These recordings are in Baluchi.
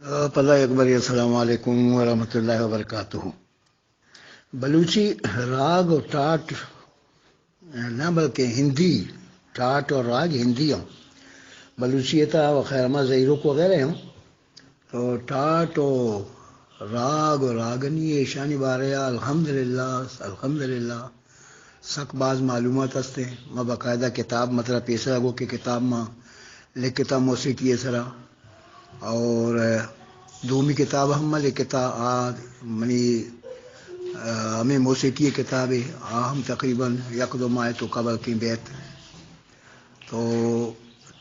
پدا یک برے السلام علیکم ورحمۃ اللہ وبرکاتہ۔ بلوچی راگ و ٹاٹ نہ بلکہ ہندی ٹاٹ و راگ ہندی ہوں۔ بلوچی تا و خیر ما زہیروک وغیرہ ہوں۔ تو ٹاٹ و راگ و راگنی ایشانی بارے الحمدللہ، الحمدللہ سک باز معلومات ہستیں۔ ما باقاعدہ کتاب مطلب پیسرا گو کہ کتاب ما لکھتا موسیقی سرا۔ اور دومی کتاب ہم ما لکھتا آ منی، آ، ہمیں موسیقی کتابے آ ہم تقریباً یک دو ماہ تو قبل کی بیت۔ تو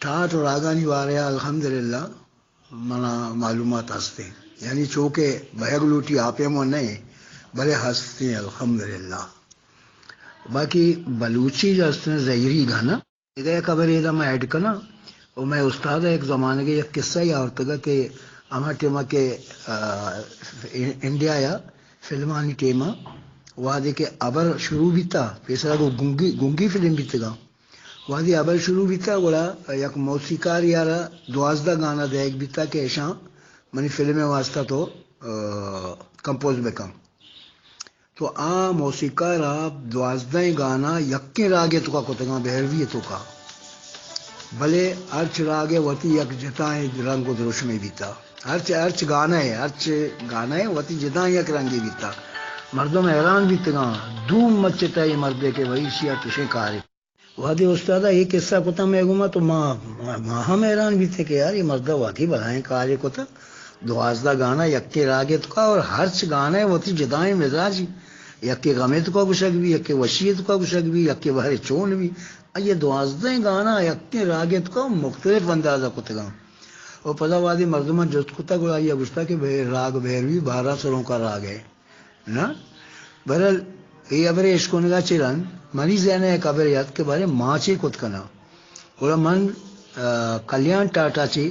ٹاٹ و راگانی بارے الحمدللہ منا معلومات ہستیں، یعنی چوکہ بہگ لوٹی آپے مو نہیں، بلے ہستیں الحمدللہ۔ باقی بلوچی جو ہستیں زہیری گانا، ادا یک خبر ادا میں ایڈ کناں، و میں استاد ایک زمانگے یک قصہ ہی آورتگا کہ ہما ٹیما کہ، آ، انڈیا یا فلمانی ٹیما وہدے کہ ابر شروع بیتا، پیسرا گو گنگی، گنگی فلم بیتگا۔ وہدے ابر شروع بیتا، گڑا یک موسیقار یارا دوازدہ گانا دیگ بیتا کہ ایشاں منی فلم واسطہ تو، آ، کمپوز بکن۔ تو آ موسیقار ء دوازدہیں گانا یکیں راگے توکا کتگاں، بھیروی توکا۔ بلے ہرچ راگے وتی یک جتائیں رنگ و دروشمے بیتا۔ ہرچ، ہرچ گانا ہے، ہرچ گانا ہے وتی جتائیں یک رنگے بیتا۔ مردم حیران بیتگاں، دوم مچتا یہ مردے کہ بھئی ایشی ء چشیں کارے۔ وہدے استاد ء اے قصہ کتہ مئے گوما تو ما، ما، ما ہم حیران بیتیں کہ یار اے مرد ء واقعی بلاہیں کارے کتہ۔ دوازدہ گانا یکے راگے توکا اور ہرچ گانا ء وتی جدائیں مزاجی، یکے غمے توکا گوشگ بی، یکے وشی توکا گوشگ بی، یکے بہرے چون بی۔ آئی ء دوازدہیں گانا یکیں راگے توکا مختلف انداز ء کتگاں۔ و پدا وہدے مردماں جست کتہ گڑا آئی ء گوشتہ کہ بھے راگ بھیروی بارہ سروں کا راگ ہے۔ نہ؟ بہرحال، اے ہبرے اشکنگا چہ رند منی ذہن ء یک ہبرے ات کہ بارے ما چے کت کناں۔ گڑا من، آ، کلیان ٹاٹا چے،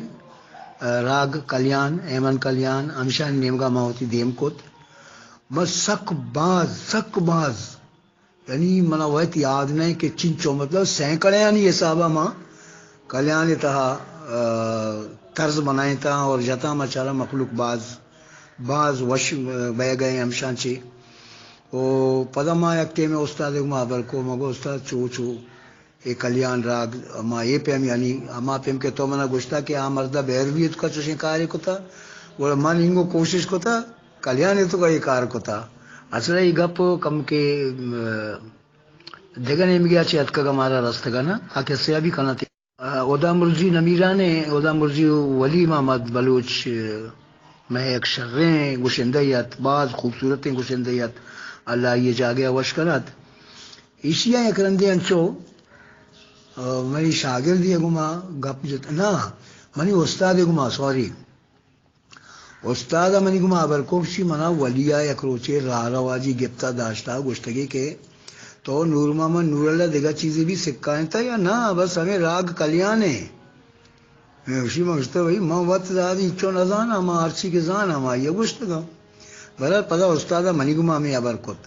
آ، راگ کلیان، ایمن کلیان، ہمشانی نیمگا ما وتی دیم کت۔ من سک باز، سک باز، یعنی منا وت یاد نہیں کہ چنچو، مطلب سینکڑیانی حسابا ما کلیان تہا، آ، طرز بنائیں تا اور جتا ما چارا مخلوق باز باز وش بئیگ ء ہمشاں چی۔ و پدا ما یک ٹیمے استاد ء گوما ہبر کو، ما گو استاد چو چو اے کلیان راگ، ما اے پیم یعنی ہما پیم کہ تو منا گوشتا کہ آ مردا بہروی ء توکا چوشیں کارے کتا، گڑا من انگو کوشش کتا کلیان ء توکا اے کار کتا۔ اصل ء اے گپ کم کہ، م، دگہ نیمگے ء چہ اتکگ ء مارا رستگ ء نہ، آ کسے ء بھی کناں۔ ہدا مرزی نمیران ء، ہدا مرزی ولی محمد بلوچ، مئے یک شریں گشندہ ات، باز خوبصورتیں گشندہ ات، اللہ آئی ء جاگہ ء وش کنات۔ ایشی ء یک رندے انچو، آ، منی شاگردے ء گوما گپ جت، نہ، منی استاد ء گوما، سوری۔ استاد ء منی گوما ہبر کو، گوشی منا ولی ء یک روچے راہ رواجی گپتا داشتا، گوشتگی کہ تو نور محمد نور اللہ دگہ چیزے بھی سکائینتا یا نہ، بس ہمیں راگ کلیان ہے۔ میں گوشی، من گوشتا بھائی من وت زیادہ ہچو نہ زاناں، من ہرچی کہ زاناں ہمائی ء گوشتگاں۔ بہرحال پدا استاد ء منی گوما ہمیں ہبر کت۔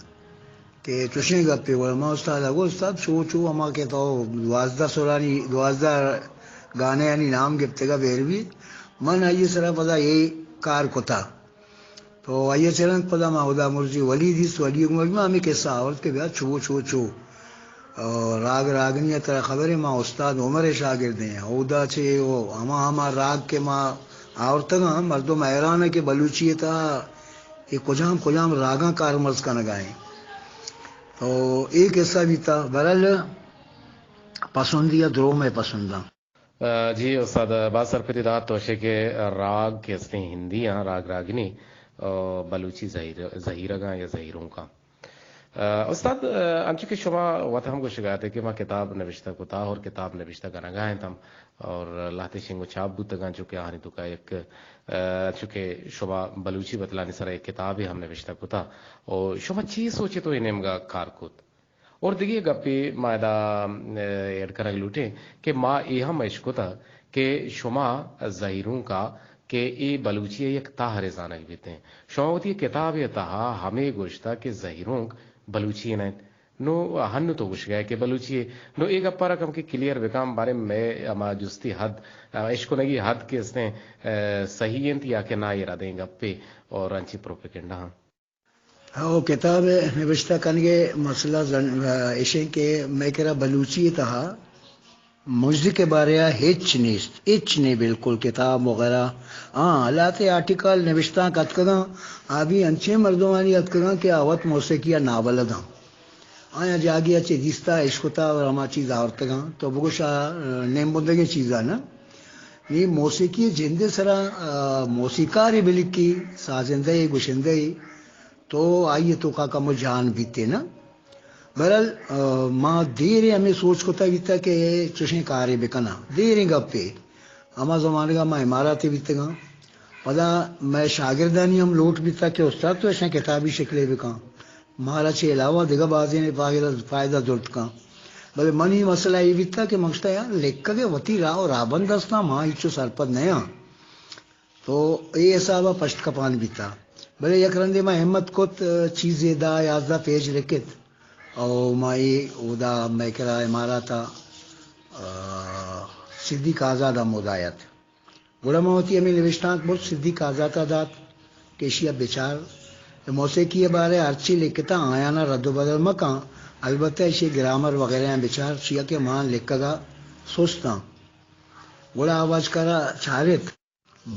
کہ چوشیں گپے، گڑا ما استاد ء گو، استاد چو چو ہما کہ تو دوازدہ سرانی، دوازدہ گانیانی نام گپتگا بہروی، من آئی ء سرا پدا اے کار کتا۔ تو آئی ء چہ رند پدا ما ہدا مرزی ولی دیست، ولی ء گوما ما ہمے قصہ آورت کہ بیا چو چو چو، او راگ راگنی ء ترا خبریں ما استاد عمر ء شاگردیں، اودا چہ او ہما ہما راگ کہ ما آورتگاں، مردم حیران ء کہ بلوچی ء تہا اے کجام کجام راگاں کارمرز کنگا ایں۔ تو اے قصہ بیتا، برل پسندی یا درو میں پسنداں۔ آ، جی استاد، باز سرپدی دات تو شے کہ راگ کہ استیں ہندی آں، راگ راگنی، آ، بلوچی زہیر-، زہیرگاں یا زہیرونکاں۔ آ، استاد، آ، انچو کہ شما وت ہم گوشگا اتے کہ ما کتاب نوشتہ کتا اور کتاب نوشتہ کنگا انت ہم اور لہتے شنگ و چاپ بوتگاں، چو کہ آہانی توکا یک، آ، چو کہ شما بلوچی بتلانی سرا یک کتابے ہم نوشتہ کتا، او شما چی سوچے تو اے نیمگا کار کت؟ اور دگہ گپے ما ادا، آ، ایڈ کنگ لوٹیں کہ ما اے ہم اشکتا کہ شما زہیرونکا کہ اے بلوچی ء یک تہرے زانگ بیتیں۔ شما وتی کتابے ء تہا ہمے گوشتا کہ زہیرونک بلوچی نہ انت۔ نوں ہنو تو گوشگا ئے کہ بلوچی ءِ، نوں اے گپ ءَ را کمکے کلیئر بکن، باریں مئے ہما جستی حد، آ، اشکنگی حد کہ استیں، آ، صحیح انت یا کہ نا، اے ردیں گپے اور انچیں پروپیگنڈا ہاں۔ ہو، کتاب ءِ نبشتہ کنگ ءِ مسئلہ زن-، آ، ایشیں کہ مئے کرا بلوچی ءِ تہا میوزک ءِ بارے ءَ ہچ نیست، ہچ نے بالکل کتاب وغیرہ۔ ہاں، لہتے آرٹیکل نبشتانک اتکگاں، آ بھی انچیں مردمانی اتکگاں کہ آ وت موسیقی ءَ نابلد آں۔ آیاں جاگہے ءَ چہ دیستا، اشکتا اور ہما چیز آورتگاں۔ تو بگوش آ نیم بندگیں چیزا نہ۔ نی موسیقی ءِ جند ءِ سرا، آ، موسیقارے بلکی، سازندہ ءِ، گشندہ ءِ، تو آئی ءِ توکا کمو جان بیتے نہ۔ بہرحال، آ، ما دیریں ہمے سوچ کتا بیتا کہ چشیں کارے بکناں۔ دیریں گپے۔ ہما زمانگا ما امارات ءَ بیتگاں۔ پدا مئے شاگردانی ہم لوٹ بیتا کہ استاد تو اشاں کتابی شکلے بکن۔ مارا چہ علاوہ دگہ بازینے فائدہ، فائدہ زرت کن۔ بلے منی مسئلہ اے بیتا کہ من گشتا یار لکھگ ءِ وتی راہ و راہبند استاں، ما ہچو سرپد نیاں۔ تو اے حساب ءَ پشت کپان بیتا۔ بلے یک رندے ما ہمت کت، چیزے دہ یازدہ پیج لکھت۔ او ما اے اودا مئے کرا امارات ءَ، آ، صدیق آزاد ہم اودا ات۔ گڑا من وتی ہمے نبشتانک برت صدیق آزات ءَ دات کہ ایشی ءَ بچار، موسیقی ءِ بارے ءَ ہرچی لکھتاں آیانا رد و بدل مکن، البتہ ایشی گرامر وغیرہ ءَ بچار، چیا کہ من لکھگ ءَ سستاں۔ گڑا آ واجکار ءَ چارت،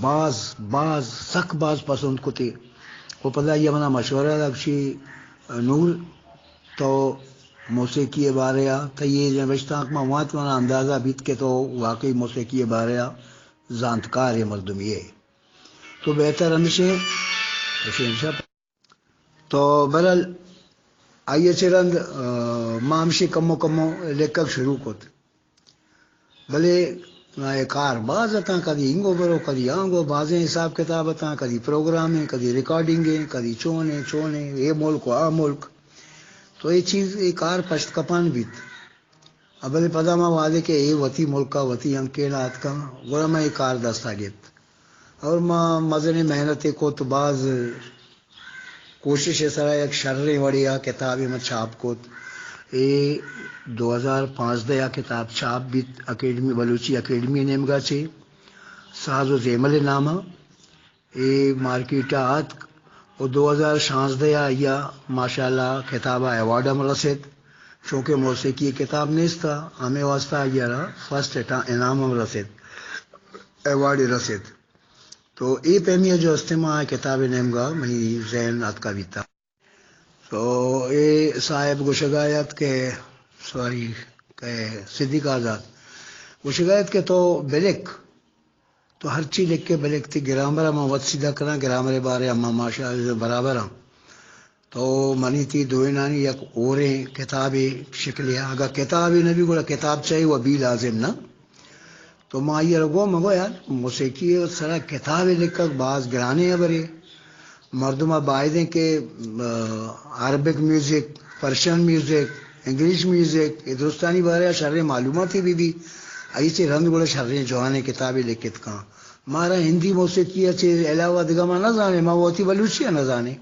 باز، باز، سک باز پسند کتے۔ و پدا آئی ءَ منا مشورہ دات، گشی، نور، تو موسیقی ءِ بارے ءَ، تئی اے نبشتانک من وانت، منا اندازہ بیت کہ تو واقعی موسیقی ءِ بارے ءَ زانتکاریں مردمے ئے۔ تو بہتر ہمیش ایں، ہمیش ایں۔ تو بہرحال آئی ءَ چہ رند، آ، ما ہمشی کمو کمو لکھگ شروع کت۔ بلے اے کار باز اتاں، کدی اینگو برو، کدی آنگو، بازیں حساب کتاب اتاں، کدی پروگرام ایں، کدی ریکارڈنگ ایں، کدی چون ایں، چون ایں، اے ملک و آ ملک۔ تو اے چیز، اے کار پشت کپان بیت۔ ءُ بلے پدا ما وہدے کہ اے وتی ملک ءَ وتی ہنکین ءَ اتکاں، گڑا ما اے کار دست ءَ گپت۔ اور ما مزنیں محنتے کت، باز کوشش ءِ سرا یک شریں وڑے ءَ کتابے ما چھاپ کت۔ اے دو ہزار پانزدہ ءَ کتاب چھاپ بیت، اکیڈمی، بلوچی اکیڈمی ءِ نیمگ ءَ چہ ساز و زیمل ءِ نام ءَ۔ اے مارکیٹ ءَ آتک و دو ہزار شانزدہ ءَ آئی ءَ ماشاءاللہ کتاب ءَ ایوارڈ ہم رست، چونکہ موسیقی ءِ کتاب نیست ءَ، ہمے واسطہ آئی ءَ را فرسٹ اٹا-، انعام ہم رست، ایوارڈ رست۔ تو اے پیمی ءَ جو استیں ما کتاب ءِ نیمگ ءَ منی ذہن اتکا بیتا۔ تو اے صاحب گوشگا ات کہ، سوری، کہ صدیق آزاد گوشگا ات کہ تو بلک، تو ہرچی لکھے بلک، تئی گرامر ءَ من وت سیدھا کناں، گرامر ءِ بارے ءَ من ماشاءاللہ برابر آں۔ تو منی تئی دوئینانی یک ہوریں کتابے شکلے ءَ، اگاں کتابے نہ بی گڑا کتابچہ ئے و بی لازم نہ۔ تو ما آئی ءَ را گوں، من گوں یار، موسیقی ءِ سرا کتابے لکھگ باز گرانیں ہبرے۔ مردم ءَ باید ایں کہ، آ، Arabic music, Persian music, English music, اے درستانی بارے ءَ شریں معلوماتے بہ بی، آئی چہ رند گڑا شریں جوانیں کتابے لکھت کن۔ مارا ہندی موسیقی ءَ چہ علاوہ دگہ ما نہ زانیں، ما وتی بلوچی ءَ نہ زانیں۔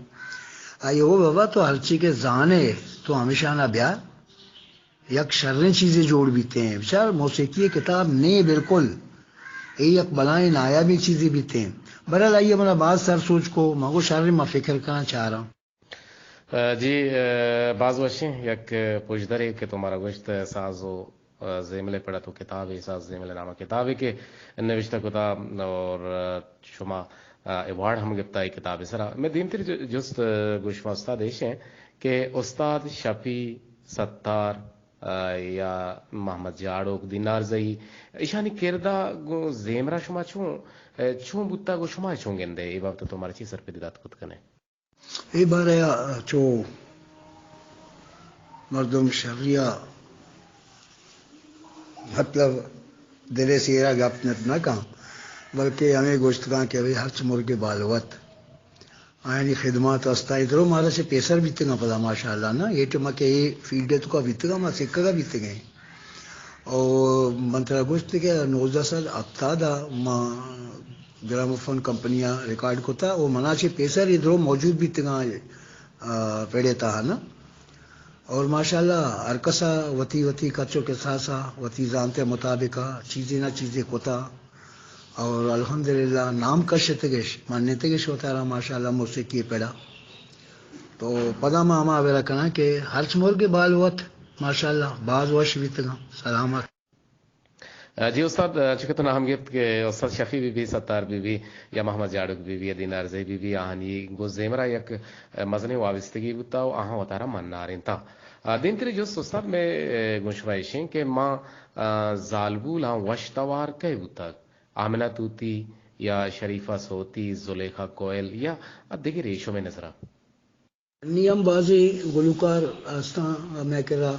آئی او بابا تو ہرچی کہ زانے تو ہمیشانا بیار۔ یک شریں چیزے جوڑ بیتیں۔ بچار موسیقی ءِ کتاب نے بالکل۔ اے یک بلائیں نایابیں چیزے بیتیں۔ بہرحال آئی ءَ منا باز سر سوج کو، من گوں شریں، من فکر کناں چاراں۔ آ، جی، آ، باز وشیں یک پژدرے کہ تو مارا گوشت ساز و، آ، زیمل ءِ پڑا تو کتابے، ساز زیمل ءِ نام ءَ کتابے کہ نوشتہ کتا اور، آ، شما، آ، ایوارڈ ہم گپتا اے کتاب ءِ سرا۔ مئے دیمتر جو-، جست، آ، گوں شما استاد ایش ایں کہ استاد شفیع ستار، آ، یا محمد جاڑوک، دینار زئی، ایشانی کردار گوں زیمرا شما چون، آ، چون بوتا، گوں شما چون گندے؟ اے بابت ءَ تو مارا چی سرپدی دات کت کنے؟ اے بارہ ءَ چو مردم شری ءَ مطلب دل ءِ سیر ءَ گپ نہ، نہ کن، بلکہ ہمے گوشت کن کہ بھئی ہرچ مرگ بالوت آیانی خدمات است۔ اے درو مارا چہ پیسر بیتگاں پدا ماشاءاللہ نا، اے ٹائم کہ اے فیلڈ ءِ توکا بیتگاں، ما سکگ ءَ بیتگیں۔ او من ترا گوشت کہ نوزدہ سد ہپتاد ءَ ما گراموفون کمپنی ءَ ریکارڈ کتا، او منا چہ پیسر اے درو موجود بیتگاں، آ، پڑ ءِ تہا نا۔ اور ماشاءاللہ ہر کسا وتی وتی کچ و کساسا وتی زانتے مطابقا چیزے نہ چیزے کتا اور الحمدللہ نام کشتگش، منتگش وتارا ماشاءاللہ موسیقی پڑا۔ تو پدا ما ہما ہبرا کناں کہ ہرچ مرگ بال وت ماشاءاللہ باز وش بیتگاں، سلامت۔ جی استاد، چونکہ تو نام گپت کہ استاد شفیع بی بی، ستار بی بی یا محمد جاڑوک بی بی یا دینار زئی بی بی، آہانی گوں زیمرا یک مزنیں وابستگی بوتا و آہاں وتارا منارینتا۔ دیمتری جست استاد مئے گوں شما ایشیں کہ ما زالبول ہاں وش توار کئے بوتگ؟ آمنہ توتی یا شریفہ سوتی، زلیخا کوئل یا دگہ ریشمے نظرا؟ نی ہم بازیں گلوکار ہستاں مئے کرا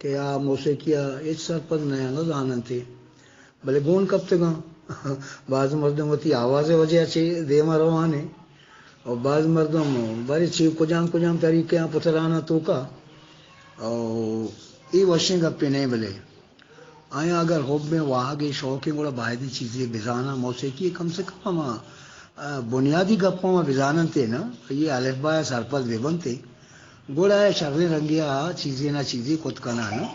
کہ آ موسیقی ء ہچ سرپد نہ، نہ زاننت، بلے گون کپتگاں۔ باز مردم وتی آواز ء وجہ ء چہ دیما روان انت اور باز مردم بارے چی کجام کجام طریقے آں پتران ء توکا اور اے وشیں گپے نہیں، بلے آیاں اگر حب ء واہگ ء شوق ء گڑا باید چیزے بزاناں، موسیقی ء کم سے کم ہما، آ، بنیادی گپاں ما بزاننت ء نا، یہ الف با ء سرپد بہ بنت ء گڑا اے شریں رنگے آ چیزے نہ چیزے کت کناں نا۔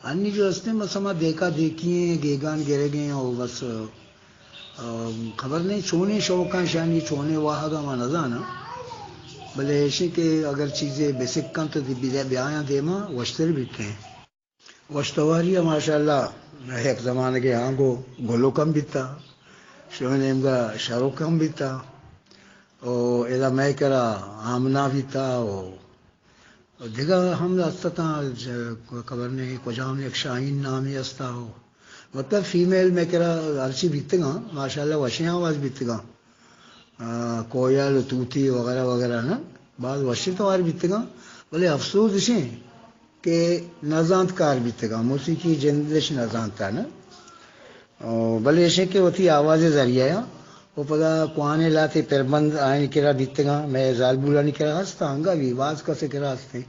انی جو ہستیں بس ہما دیکھا دیکھی ہیں، گیگان گرگیں او بس، آ، خبر نہیں چونیں شوقاں شانی چونیں واہگاں ما نزاناں، بلے ایشیں کہ اگر چیزے بسکن تو بیایاں دیما وشتر بیتیں۔ وشتواری ء ماشاءاللہ یک زمانگے آنگو گلوک ہم بیتا، شمئے نیمگا شروک ہم بیتا، او ادا مئے کرا آمنا بیتا، او دگہ ہم استتاں، خبر نہیں کجام یک شاہین نامی استا، او مطلب فیمیل مئے کرا ہرچی بیتگاں ماشاءاللہ وشیں آواز بیتگاں۔ آ، کوئل و توتی وغیرہ وغیرہ نا، باز وشیں توار بیتگاں، بلے افسوز اشیں کہ نزانت کار بیتگاں، موسیقی جندش نزانتا نا۔ او، بلے اشیں کہ وتی آواز ذریعہ یا و پدا کوانیں لاتے پربند آئین کرا بیتگاں، مئے زالبولانی کرا ہستا، انگا بھی باز کسے کرا ہستے۔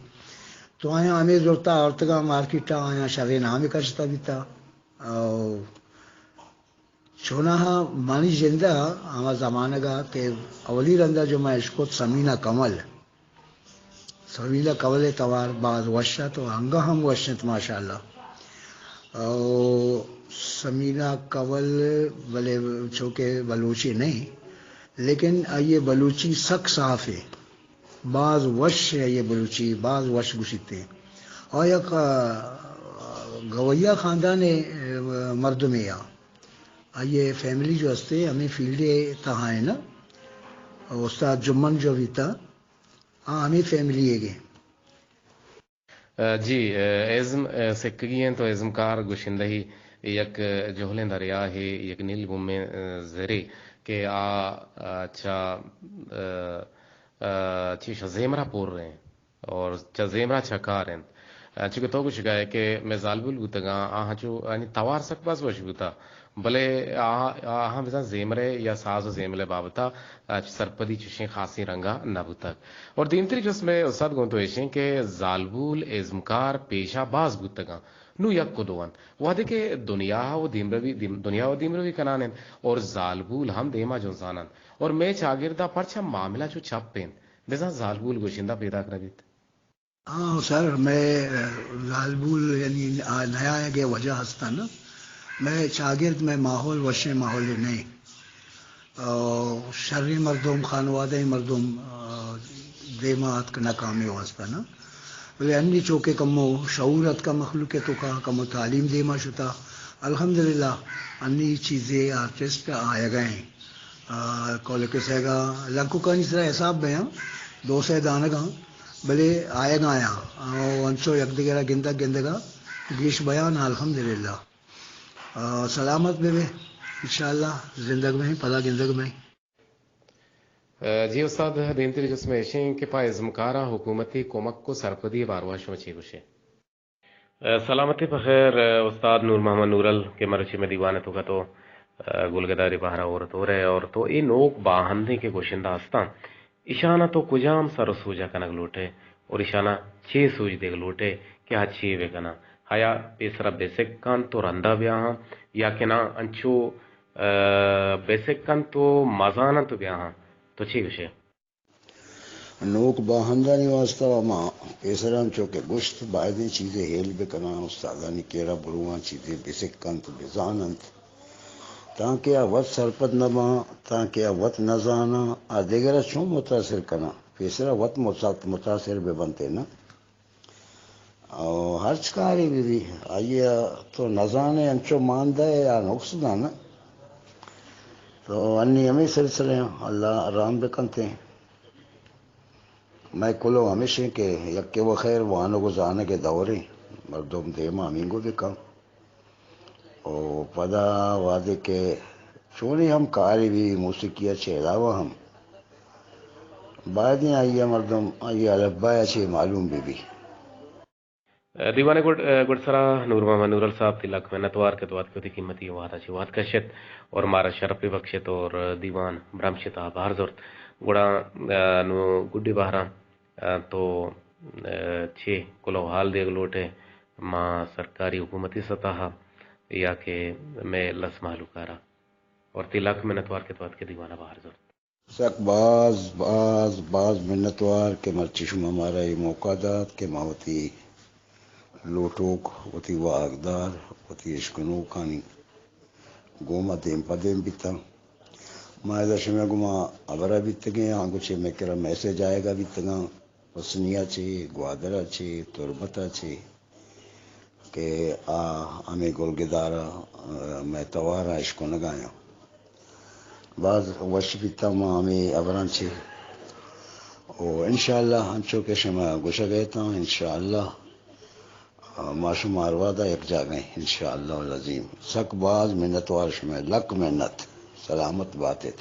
تو آیاں ہمیں زرتا آورتگاں مارکیٹا، آیاں شریں نامے کشتا بیتا۔ او، چوناہا منی جند ء ہما زمانگ ء کہ اولی رند ء جو من اشکت سمینہ کمل، سمینہ کمل ء توار باز وش ات و انگہ ہم وش انت ماشاءاللہ۔ او سمینہ کمل بلے چونکہ بلوچی نہیں، لیکن آئی ء بلوچی سک صاف ہے، باز وش ہے آئی ء بلوچی، باز وش گوشیت۔ آ یک، آ، گویا خاندان ء مردمے آ۔ آئی ء فیملی جو ہستے ہمیں فیلڈ ء تہا ہے نا، استاد جمن جو بیتا، آ ہمیں فیملی ء گے۔ جی، ازم سکگی انت و ازمکار گشندہی یک جہلیں دریاہے، یک نیل بومیں زرے کہ آ چہ چیش زیمرا پور انت۔ اور چہ زیمرا چہ کار انت۔ انچو کہ تو گوشگا ئے کہ مئے زالبول بوتگاں، آہاں چو آنی توار سک باز وش بوتا، بلے آ-، آہاں بزاں زیمرے یا ساز و زیملے بابتا چہ سرپدی چشیں خاصیں رنگا نہ بوتگ۔ اور دیمتری جست مئے استاد گوں تو ایشیں کہ زالبول ازمکار پیشا باز بوتگاں، نوں یک و دو انت۔ وہدے کہ دنیا و دیمروی، دیم-، دنیا و دیمروی کنان انت اور زالبول ہم دیما جنزان انت اور مئے چاگردا پرچا معاملہ چو چپ انت؟ بزاں زالبول گشندہ پیداک نہ بیت۔ ہاں سر، مئے زالبول یعنی آ نیایگ ء وجہ ہستاں نا، مئے چاگرد مئے ماحول وشیں ماحولے نئیں۔ آ، شریں مردم، خانوادہ مردم، آ، دیما اتک ناکامیں واسطہ نا۔ بلے انی چوکہ کمو شعور اتکا مخلوق ء توکا، کمو تعلیم دیما شتا، الحمدللہ انی چیزے آرٹسٹ آیگا ہیں۔ آ، کولک سیگا لنککانی سرا حساب بیاں، دو سئے دانگاں، بلے آیگا آیاں۔ او انچو یک دگرا گندگ گندگا گیش بیاں، الحمدللہ۔ آ، سلامت بہ بے، انشاءاللہ زندگ بہ ایں، پدا گندگ بہ ایں۔ جی استاد، دیمتری جست مئے ایشیں کہ پہ ازمکاراں حکومتی کمک و سرپدی باروا شما چی گوشے؟ سلامتی پہ خیر، استاد نور محمد نورل کہ مرچی مئے دیوان ء توکا تو گلگداری پہرا ہورت ہورے اور تو اے نوک باہندیں کہ گشندہ ہستاں، ایشاناں تو کجام سر و سوجا کنگ لوٹے اور ایشاناں چے سوج دیگ لوٹے کہ آ چے بکناں؟ آیا پیسرا بسک کنت تو رندا بیاہاں یا کہ نا انچو، آ، بسک کنت تو مزاننت تو بیاہاں؟ تو چے گوشے؟ نوک باہندانی واسطہ و ما پیسراں چو کہ گوشت، بایدیں چیزے ہیل بکناں، استادانی کرا برواں، چیزے بسکنت، بزاننت، تانکہ آ وت سرپد نہ باں، تانکہ آ وت نہ زاناں، آ دگرا چون متاثر کناں؟ پیسرا وت متاثر بہ بنت نا۔ او ہرچ کارے بہ بی، آئی ء تو نزانے انچو مان دئے یا نقص دانا۔ تو انی ہمے سلسلہ ء اللہ رحم بکنتیں۔ مئے کلو ہمیش انت کہ یکے و خیر وانگ و زانگ ء دوریں، مردم دیما ہمینگو بکن۔ و پدا وہدے کہ چونیں ہم کارے بی موسیقی ء چہ علاوہ ہم بایدیں آئی ء مردم آئی ء الفبا ء چہ معلوم بہ بی۔ دیوان ء گڈ-، گڈسرا نور محمد نورل صاحب، تئی لک منتوار کہ تو اتک وتی قیمتی وہد ء چہ وہد کشت اور مارا شرپے بخشت اور دیوان برمش ء تہا بہر زرت۔ گڑا، آ، نوں گڈی بہراں، آ، تو، آ، چے کلوہ حال دیگ لوٹ ئے؟ ما سرکاری حکومتی سطح ء یا کہ مئے لس مہلوک ء را؟ اور تئی لک منتوار کہ تو اتک دیوان ء بہر زرت۔ سک باز، باز، باز منتوار کہ مرچی شما مارا اے موقع دات کہ ما وتی لوٹوک، وتی واہگدار، وتی اشکنوکانی گوما دیم پہ دیم بیتاں۔ ما ادا شمئے گوما ہبرا بیتگیں، آنگو چہ مئے کرا میسج آیگا بیتگاں، حسنیا چہ، گوادرا چہ، تربتا چہ۔ کہ آ ہمے گلگدار ء، آ، مئے توار ء اشکنگ ء آیاں۔ باز وش بیتاں ما ہمے ہبراں چہ۔ و انشاءاللہ انچو کہ شما گوشگ ء اتاں، انشاءاللہ، آ، ما شما ہر وہد ء یک جاگہ ایں، انشاءاللہ العظیم۔ سک باز منتوار شمئے، لک منت۔ سلامت بات ات۔